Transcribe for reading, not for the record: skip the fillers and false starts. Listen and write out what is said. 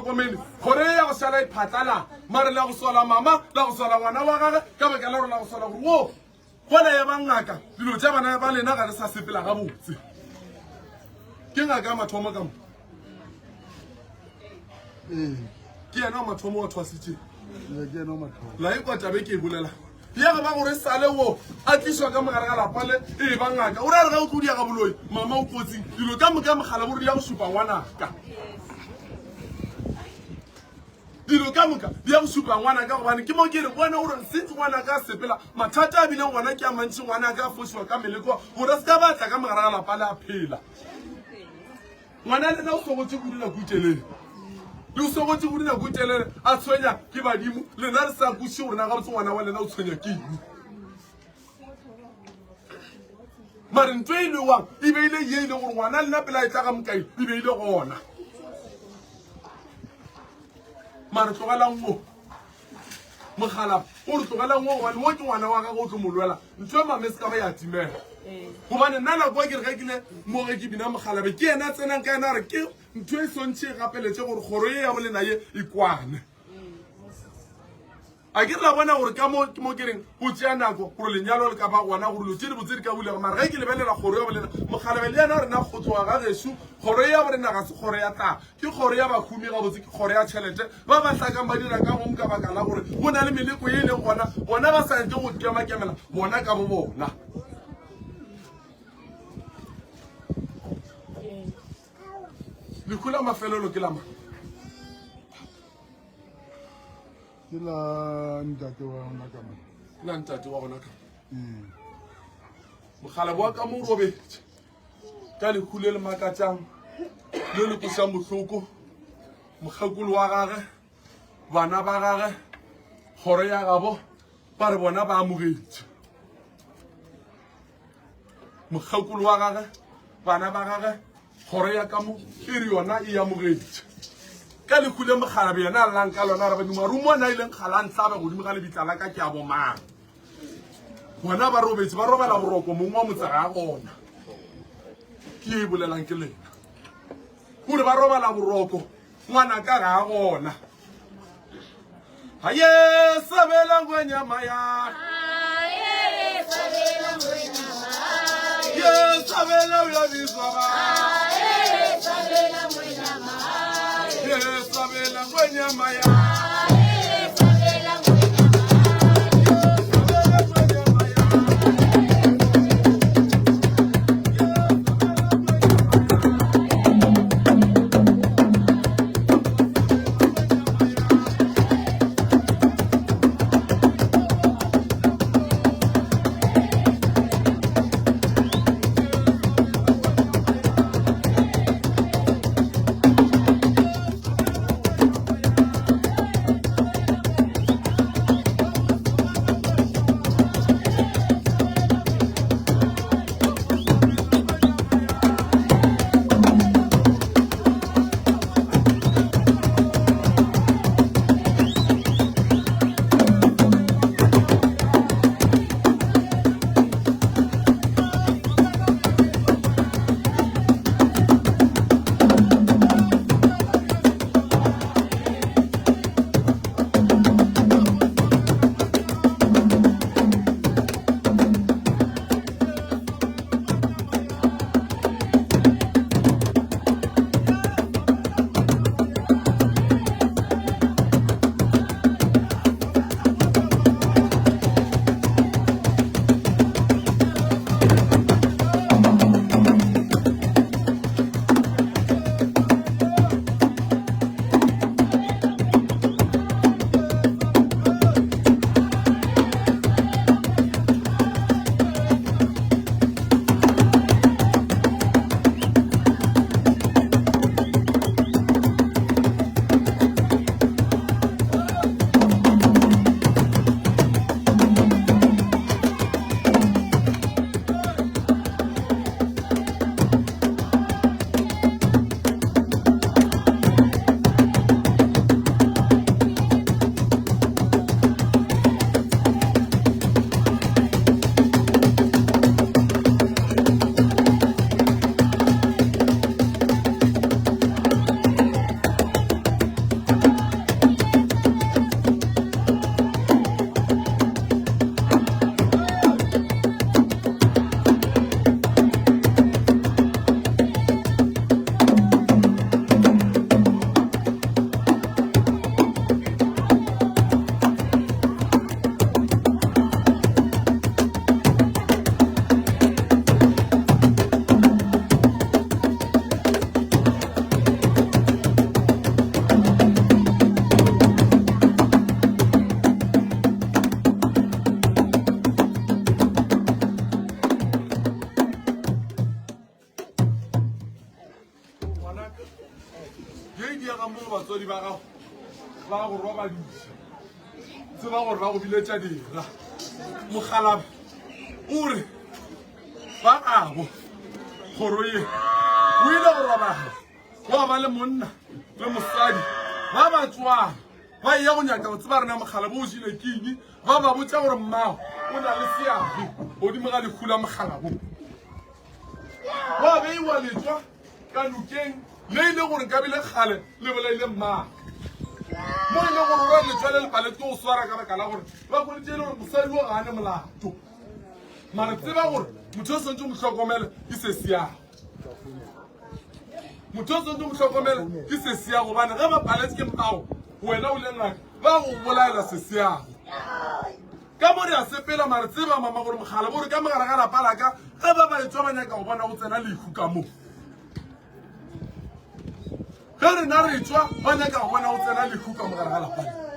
hlokomele kgoro e ya go šala e phatlala mare la go sola mama la go sola ngwana wa gage ka baka la gore la go sola gore wo gola ya ba ngaka dilo tša bana ba lena ga le sa sepela gabotse ke ngaka ya mathomo ka mo Ee, ke yena wa mathomo wa thwasitšeng ee, ke yena wa mathomo. La ekwa tabe ke e bolela ya ge ba gore sale wo a tlišwa ka mogare ga lapa le e ba ngaka o ra re ga o tlo diaga boloi mama o kotsing dilo ka moka mogala bo re ya go šupa ngwanaka dilo ka moka di ya go šupa ngwanaka gobane ke mo ke re bone gore since ngwanaka a sepela mathata a bileng gona ke a mantši ngwanaka a fosiwa ka meleko gore a se ka batla ka mogare ga lapa le a phela Ngwana lena o sogotše kudu nako e telele. Le o sogotše kudu nako e telele a tshwenya ke badimo. Lena re sa kwešiše gore na gabotse ngwana wa lena o tshwenya ke eng. Mare ntho e lewang e be ile ye ile gore ngwana lena pele a e tla ga mokai e be ile gona. Mare tlogelang mo. Mogala o re tlogelang wo gobane wo ke ngwana wa gagwe o tlo mo lwela ntho e mame se ka ba ya timela gobane nna nako ke re ge ke le mo ge ke bina mogalabe ke yena a tsenang ka yena a re ke ntho e swantšhe e gapeletše gore kgoro ye ya bolena ye e kwane a ke re la bona gore ka mo ke mo ke reng go tšea nako gore lenyalo le ka ba gona gore dilo tše dibotse di ka bulega mara ge ke lebelela kgoro ya bolena mogalabe le yena rena go tloga ga gešo kgoro ya borena ga se kgoro ya tla ke kgoro ya bahumi gabotse ke kgoro ya tšhelete ba ba hlakang ba dira ka gong ka baka la gore go na le meleko ye e leng gona bona ba sa nyake go kemakemela bona ka bo bona lehu la mafelelo ke la mang Ke la ntate wa gona ka mo. La ntate wa gona ka mo. Mogala wa ka mo o robetše ka lehu le le makatšang le le kwešang bohloko mokgekolo wa gage bana ba gage kgoro ya gabo ba re bona ba amogetše Mokgekolo wa gage, bana ba gage, kgoro ya ka mo e re yona e amogetše. Ka lehu le mokgalabje yena a llang ka lona, a re badimo marumo a na ileng kgale a ntlhabe godimo ga lebitla la ka ke a bomang. Bona ba robetše ba robala boroko mong wa motse ga a gona. Ke ye e bolelang ke lena. Gore ba robala boroko ngwanaka ga a gona. Haye sabela ngwenyama ya. Haye sabela ngwenyama. Ye sabela uyabizwa ba. Haye sabela ngwenyama. Ye sabela ngwenyama ya. Haye sabela ngwenyama. Sabela ngwenyama ya. batswadi ba gago ba go robadiša tseba gore ba go biletša dira mokgalabje o re ba abo kgoro ye o ile go robala wa ba le monna le mosadi ba ba tswang ba eya go nyaka go tseba rena mokgalabo o jile ke eng ba ba botša gore mmago o na le seabe godimo ga lehu la mokgalabo wa beiwa letswa ka nokeng le e le gore nkabe le kgale le bolaile mmago mo e le gore ora letswa le le paletse go swara ka baka la gore ba kgweditše e le gore mosadi o ga a ne molato mare tseba gore motho o swantse mo hlokomele ke se siago motho o swantse mo hlokomele ke se siago gobane ge ba paletse ke mmago wena o le ngaka ba go bolaela se siago ka mo re a sepela mare tseba mama gore mogala bore ka mogare ga lapa laka ge ba ba etswa ba nyaka go bona go tsena lehu ka mo ge rena re tswa ba nyaka go bona go tsena lehu ka mogare ga lapa le.